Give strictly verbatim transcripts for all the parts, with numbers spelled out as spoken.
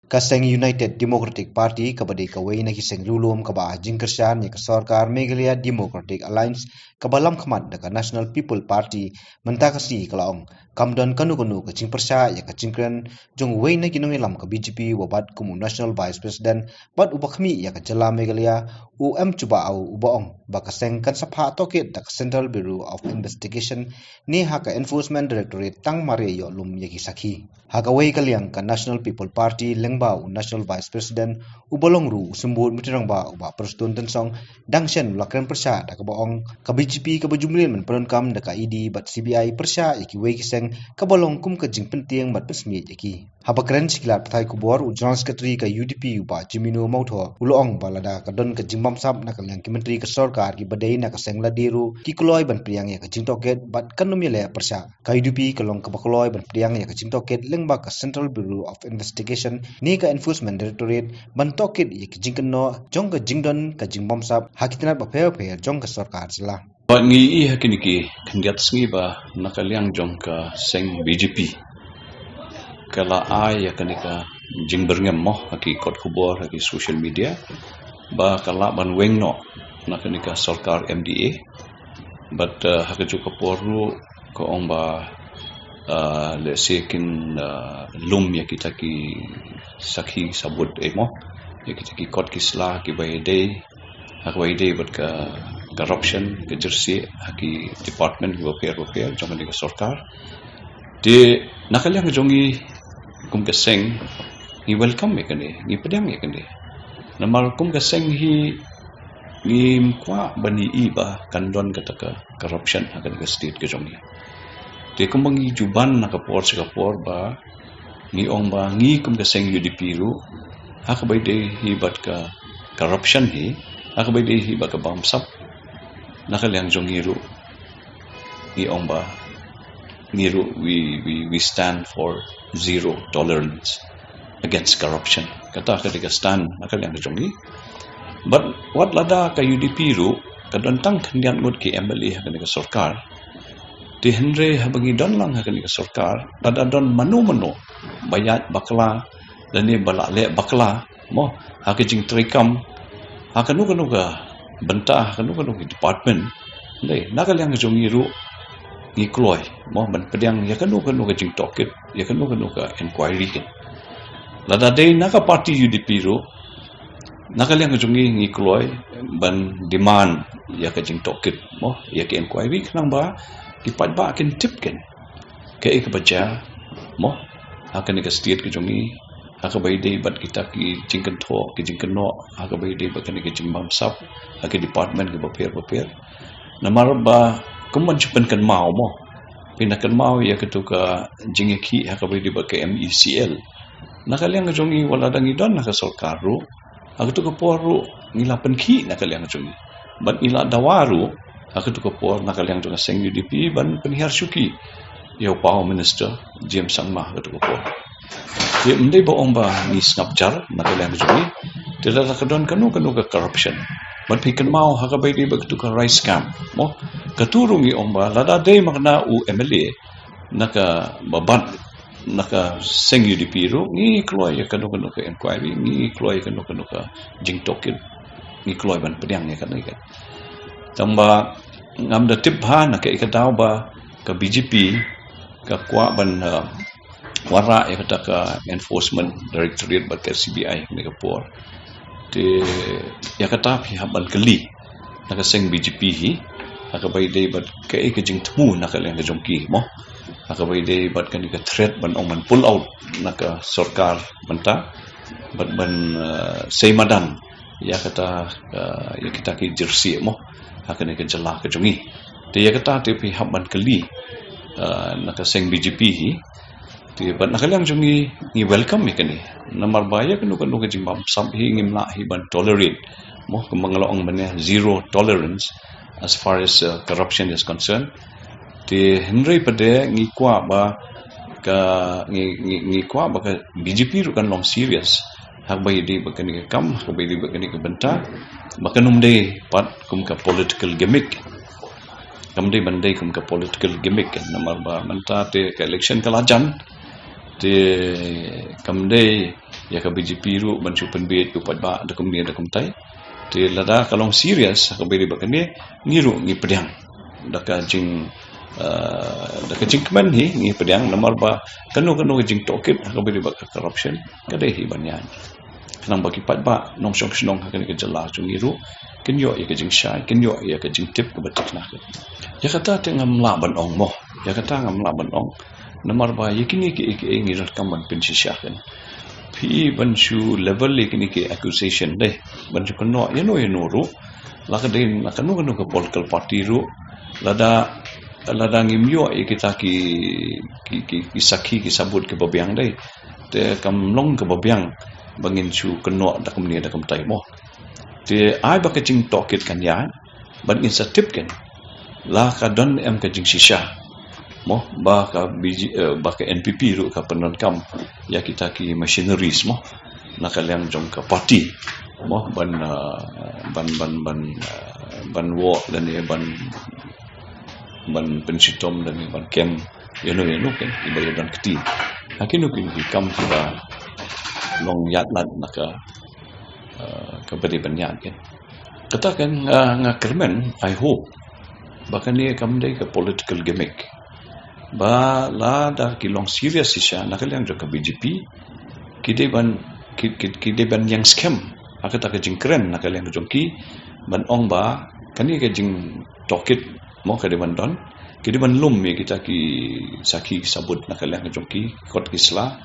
Ka seng United Democratic Party kaba dei kawei na ki seng riewlum kaba ai jingkyrshan ïa ka sorkar Meghalaya Democratic Alliance kaba lamkhmat da ka National People Party, mynta ka sngi ka la ong kam don kano kano ka jingpyrshah ïa ka jingkren jong uwei na ki nongïalam ka B J P uba bat kum u National Vice President bad uba khmih ïa ka jylla Meghalaya, u M Shubabu, uba ong ba ka seng kan sa phah tohkit da ka Central Bureau of Investigation ne ha ka Enforcement Directorate tang mar ïa ïoh lum ïa ki sakhi. Ha kawei ka liang, ka National People Party lyngba u National Vice President uba long ruh u symbud myntri rangbah u Bah Prestone Tynsong dang shen u la kren pyrshah da kaba ong ka B J P kaba ju mlien ban pyndonkam da ka E D bad C B I pyrshah ïa kiwei ki seng kaba long kum ka jingpyntieng bad pynsmit ïa ki. Haba kren sha ki lad pathai khubor, u General Secretary ka U D P u Bah Jemino Mawthoh u la ong ba lada ka don ka jingbamsap na ka liang ki myntri ka sorkar kiba dei na ka seng lade ruh, ki kloi ban pdiang ïa ka jingtohkit bad kan ym ïaleh pyrshah. Ka U D P ka long kaba kloi ban pdiang ïa ka jingtohkit lyngba ka Central Bureau of Investigation ne ka Enforcement Directorate ban tohkit ïa ki jingkynnoh jong ka jingdon ka jingbamsap ha ki tnat bapher bapher jong ka sorkar jylla. Bad ngi ïohi ha kine ki khyndiat sngi ba na ka liang jong ka seng B J P ka la ai ïa kane ka jingbyrngem mo ha ki kot khubor, ha ki social media, ba ka lah ban weng noh na kane ka sorkar M D A. Bad, uh, ha kajuh ka por ruh ka ong ba, uh, lehse kin, uh, lum ïa kita ki sakhi sabut, eh, mo, ïa kita ki kot ki sla kiba ïadei ha kaba ïadei bad ka corruption, ka jyrsieh ha ki department kiba pher bapher jong kane ka sorkar. Te na ka liang jong ngi kum ka seng, ngi welcome ïa kane, ngi pdiang ïa kane. Namar kum ka seng hi ngim kwah ban ïohi ba kan don kata ka corruption ha kane ka state ka jong ngi. Te kumba ngi ju ban na ka por sha ka por ba ngi ong ba ngi kum ka seng U D P ruh, ha kaba ïadei hi bad ka corruption hi, ha kaba ïadei hi bad ka bamsap, na ka liang jong ngi ruh ngi ong ba ngi ruh we, we, we stand for zero tolerance against corruption. Kata ka dei ka stand na ka liang ka jong ngi. Bad wat lada ka U D P ruh ka don tang khyndiat ngut ki M L A ha kane ka sorkar, te hynrei haba ngi don lang ha kane ka sorkar, lada don mano mano ba ïaid bakla lane ba la leh bakla mo ha ka jingtrei kam ha kano kano ka bynta, ha kano kano ka department, dei na ka liang ka jong ngi ruh ngi kloi mo ban pdiang ïa kano kano ka jingtohkit, ïa kano kano ka inquiry. Lada dei na ka party U D P ruh, na ka liang ka jong ngi ngi kloi ban demand ïa ka jingtohkit mo, ïa ka inquiry, khnang ba ki paidbah kin tip kin kaei kaba jia mo ha kane ka state ka jong ngi, ha kaba ïadei bad kita ki jingkynthoh, ki jingkynnoh, ha kaba ïadei bad kane ka jingbamsap ha ki department kiba pher bapher. Namar ba kum ban shu pynkynmaw mo, phin da kynmaw ïa katu ka jingïakhih ha kaba ïadei bad ka M E C L. Na ka liang ka jong ngi wat lada ngi don ha ka sorkar ruh, ha katu ka por ruh ngi la pynkhih na ka liang ka jong ngi. Bad ngi la dawa ruh ha katu ka por na ka liang jong ka seng U D P ban pynhiar shuki ïa u Power Minister James Sangma ha katu ka por. Te ym dei ba ong ba ngi sngap jar na ka liang ka jong ngi. Te lada ka don kano kano ka corruption, bad phi kynmaw ha kaba ïadei bad katu ka rice scam mo, katu ruh ngi ong ba lada dei ma kane u M L A na kaba bat na ka seng U D P ruh, ngi kloi ïa kano kano ka inquiry, ngi kloi ïa kano kano ka jingtohkit, ngi kloi ban pdiang ïa kane ka. Tangba ngam da tip bha na kaei ka daw ba ka B J P ka kwah ban, uh, wanrah ïa kata ka Enforcement Directorate bad ka C B I ha kane ka por. Te ïa kata phi hap ban kylli na ka seng B J P hi, ha kaba ïadei bad kaei ka jingthmu na ka liang ka jong ki mo, ha kaba ïadei bad kane ka threat ban ong ban pull out na ka sorkar mynta, bad ban, uh, sei madan ïa kata, uh, ïa kita ki jyrsieh mo ha kane ka jylla ka jong ngi. Te ïa kata te phi hap ban kylli, uh, na ka seng B J P hi. Te bad na ka liang jong ngi ngi welcome ïa kane. Namar ba ïa kano kano ka jingbamsap hi ngim lah hi ban tolerate mo, kumba nga la ong mynne, zero tolerance as far as, uh, corruption is concerned. Te hynrei pat de ngi kwah ba ka, ngi, ngi, ngi kwah ba ka B J P ruh kan long serious ha kaba ïadei bad kane ka kam, ha kaba ïadei bad kane ka bynta, ba kan ym dei pat kum ka political gimmick. Kam dei ban dei kum ka political gimmick, namar ba mynta te ka election ka la jan, te kam dei ïa ka B J P ruh ban shu pynbeit ïa u paidbah da kumne da kumtai. Te lada ka long serious ha kaba ïadei bad kane, ngi ruh ngi pdiang da ka jing, eh, da ka jingkmen hi ngi pdiang, namar ba kano kano ka jingtohkit ha kaba ïadei bad ka corruption ka dei hi ban ïaid. Khnang ba ki paidbah nongshong shnong ha kane ka jylla jong ngi ruh kin ïoh ïa ka jingshai, kin ïoh ïa ka jingtip kaba thikna. Ïa kata te ngam lah ban ong mo. Ïa kata ngam lah ban ong. Namar ba ïa kine kiei kiei ngi donkam ban pynshisha kein. Phi ban shu level ïa kine ki accusation de, ban shu kynnoh ïano ïano ruh, la ka dei na kano kano ka political party ruh, lada, lada ngim ïoh ïa kita ki, ki, ki, ki sakhi, ki sabut kiba biang de, te kam long kaba biang ba ngin shu kynnoh da kumne da kumtai mo. Te ai ba ka jingtohkit kan ïaid, bad ngin sa tip kein la ka don em ka jingshisha mo, ba ka B J, eh, ba ka N P P ruh ka pyndonkam ïa kita ki machineries mo, na ka liang jong ka party mo, ban, eh, ban, ban, ban, eh, ban woh lane ban, ban pynshitom lane ban kem ïano ïano kein, iba ïadon kti ha kino kino ki kam kiba long ïaid lad na ka, eh, kaba dei ban ïaid kein. Kata kein nga, nga kyrmen, I hope ba kane kam dei ka political gimmick. Ba lada ki long serious shisha na ka liang jong ka B J P, ki dei ban, ki, ki, ki dei ban ïeng skhem ha kata ka jingkren na ka liang jong ki, ban ong ba kane ka jingtohkit mo ka dei ban don, ki dei ban lum ïa kita ki sakhi ki sabut na ka liang jong ki kot ki sla.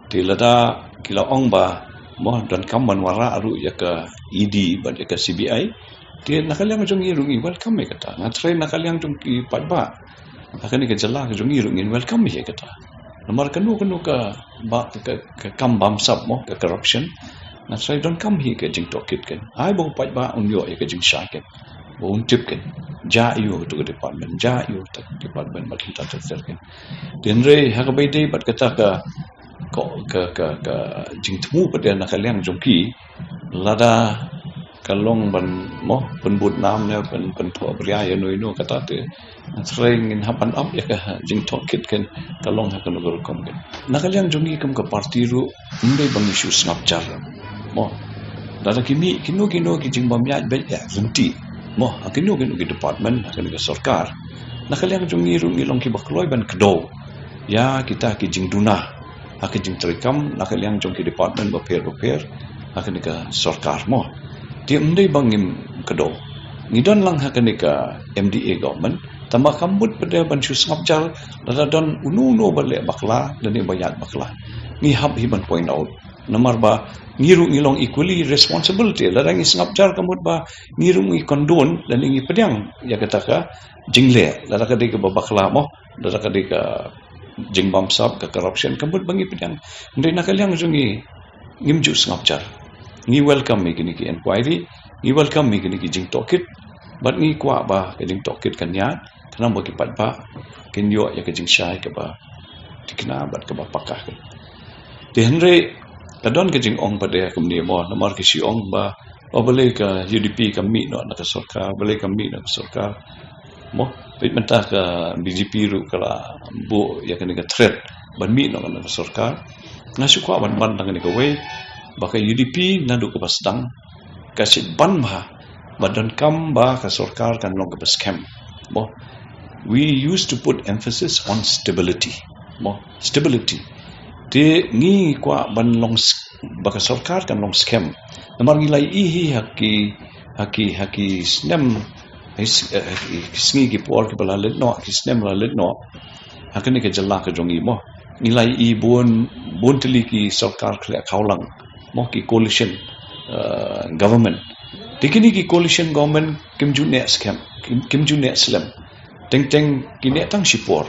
Te lada ki la ong ba mo donkam ban wanrah ruh ïa ka E D bad ïa ka C B I, te na ka liang jong ngi ruh ngi welcome ïa kata. Nga tharai na ka liang jong ki paidbah ha kane ka jylla ka jong ngi ruh ngin welcome ïa kata. Namar kano kano ka, ba, ka, ka kam bamsap mo, ka corruption, nga tharai donkam hi ka jingtohkit kein. Ai ba u paidbah un ïoh ïa ka jingshai kein, ba un tip kein. Jia ïa uto ka department, jia ïa uto ka department, bad kumta ter ter kein. Te hynrei ha kaba ïadei bad kata ka, ka, ka, ka, ka jingthmu pat de na ka liang jong ki, lada ka long ban mo pynbud nam ne pyn, pynthoh bria ïano ïano kata te, nga tharai ngin hap ban ap ïa ka jingtohkit kein, ka long ha kano ka rukom kein. Na ka liang jong ngi kum ka party ruh, ym dei ba ngi shu sngap jar mo. Lada ki mih kino kino ki jingbym ïaid beit ïaid ryntih mo ha kino kino ki department ha kane ka sorkar, na ka liang jong ngi ruh ngi long kiba kloi ban kdew ïa kita ki jingduna ha ka jingtrei kam na ka liang jong ki department bapher bapher ha kane ka sorkar mo. Te ym dei ba ngim kdew. Ngi don lang ha kane ka M D A government, tangba kam mut pat de ban shu sngap jar lada don uno uno ba leh bakla lane ba ïaid bakla. Ngi hap hi ban point out. Namar ba ngi ruh ngi long equally responsible te lada ngi sngap jar, ka mut ba ngi ruh ngi condone lane ngi pdiang ïa kata ka jingleh, lada ka dei kaba bakla mo, lada ka dei ka jingbamsap, ka corruption, ka mut ba ngi pdiang. Hynrei na ka liang jong ngi, ngim ju sngap jar. Ngi welcome ïa kine ki inquiry, ngi welcome ïa kine ki jingtohkit, bad ngi kwah ba ka jingtohkit kan ïaid, khnang ba ki paidbah kin ïoh ïa ka jingshai kaba thikna bad kaba paka. Te hynrei ka don ka jingong pat de kumne mo, namar ki shu ong ba, oh, balei ka U D P ka mih noh na ka sorkar, balei ka mih noh na ka sorkar. Mo, peit mynta ka B J P ruh ka la buh ïa kane ka threat ban mih noh na ka sorkar. Nga shu kwah ban ban tang kane kawei, ba ka U D P naduh kaba sdang ka shait ban bha ba donkam ba ka sorkar kan long kaba skhem. Mo, we used to put emphasis on stability. Mo, stability. Te ngi kwah ban long s-, ba ka sorkar kan long skhem. Namar ngi la ïohi ha ki, ha ki, ha ki snem, ha ki s-, eh, ha ki sngi ki por kiba la leit noh, ki snem la leit noh, ha kane ka jylla ka jong ngi mo, ngi la ïohi bun, bun tylli ki sorkar khleh khawlang mo, ki coalition, eh, government. Te kine ki coalition government kim ju neh skhem, kim, kim ju neh slem. Teng teng ki neh tang shipor.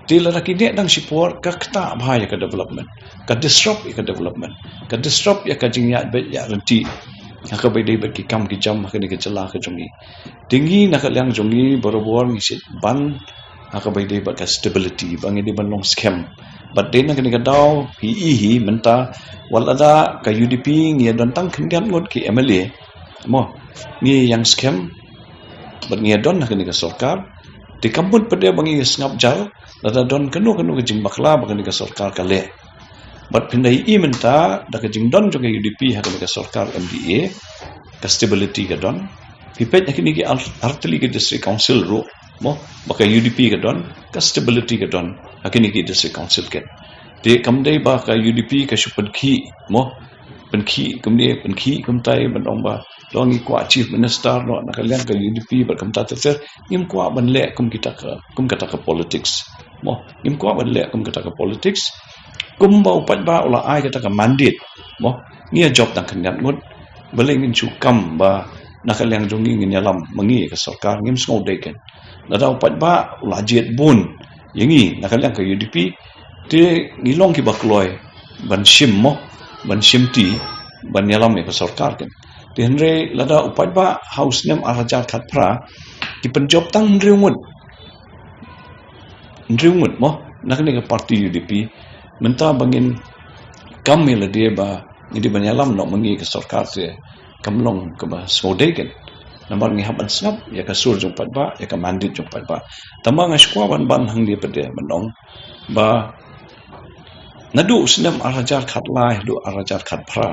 Te lada ki neh tang shipor, ka ktah bha ïa ka development, ka disrupt ïa ka development, ka disrupt ïa ka jingïaid beit ïaid ryntih ha kaba ïadei bad ki kam ki jam ha kane ka jylla ka jong ngi. Te ngi na ka liang jong ngi barabor ngi shait ban ha kaba ïadei bad ka stability, ba ngi dei ban long skhem. Bad dei na kane ka daw phi ïohi mynta, wat lada ka U D P ngi ïa don tang khyndiat ngut ki M L A mo, ngi ïeng skhem bad ngi ïa don ha kane ka sorkar. Te kam mut pat de ba ngi sngap jar lada don kano kano ka jingbakla ba kane ka sorkar ka leh. Bad phin da ïohi mynta da ka jingdon jong ka U D P ha kane ka sorkar M D A, ka stability ka don. Phi peit ha kine ki ar-, artylli ki district council ruh, mo, ba ka U D P ka don, ka stability ka don ha kine ki district council ken. Te kam dei ba ka U D P ka shu pynkhih, mo, pynkhih kumne, pynkhih kumtai, ban ong ba lada ngi kwah chief minister noh na ka liang ka U D P bad kumta ter ter, ngim kwah ban leh kum kita ka, kum kata ka politics, mo, ngim kwah ban leh kum kata ka politics. Kumba u paidbah u la ai kata ka mandate, mo, ngi ïa jop tang khyndiat ngut. Balei ngin shu kam ba na ka liang jong ngi ngin ïalam ma ngi ka sorkar? Ngim sngewdei ken. Lada u paidbah u la jied bun ïa ngi na ka liang ka U D P, te ngi long kiba kloi ban shim, mo, ban shim ti, ban ïalam ïa ka sorkar ken. Te hynrei lada u paidbah ha u snem ar hajar khatphra ki pynjop tang hynriew ngut, hynriew ngut, mo, na kane ka party U D P, mynta ba ngin kam ïa lade ba ngi dei ban ïalam noh ma ngi ka sorkar, te kam long kaba sngewdei ken. Namar ngi hap ban sngap ïa ka sur jong paidbah, ïa ka mandate jong paidbah. Tangba nga shu kwah ban ban hangne pat de ban ong ba naduh u snem ar hajar khatlai haduh ar hajar khatphra,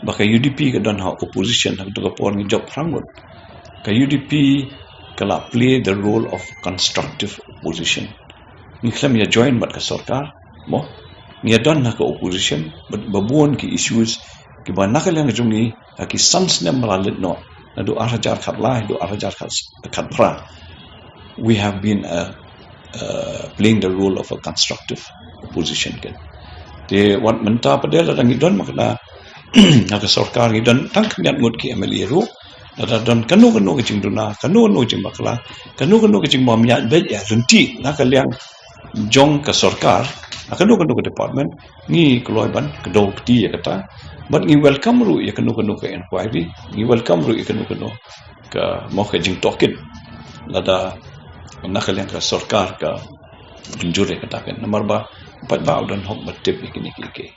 ba ka U D P ka don ha opposition, ha kato ka por ngi jop phra ngut. Ka U D P ka la play the role of constructive opposition. Ngi khlem ïa join bad ka sorkar, mo, ngi ïa don ha ka opposition, ba, ba bun ki issues kiba na ka liang jong ngi ha ki san snem ba la leit noh, naduh ar hajar khatlai haduh ar hajar khatphra, we have been, uh, uh, playing the role of a constructive opposition ken. Te wat mynta pat de lada ngi don ma kane, ha ka sorkar ngi don tang khyndiat ngut ki M L A ruh, lada don kano kano ka jingduna, kano kano ka jingbakla, kano kano ka jingbym ïaid beit ïaid ryntih na ka liang jong ka sorkar, ha kano kano ka department, ngi kloi ban kdew kti ïa kata. Bad ngi welcome ruh ïa kano kano ka inquiry, ngi welcome ruh ïa kano kano ka, mo, ka jingtohkit lada na ka liang ka sorkar ka mynjur ïa kata ken. Namar ba paidbah u don hok ban tip ïa kine kiei kiei.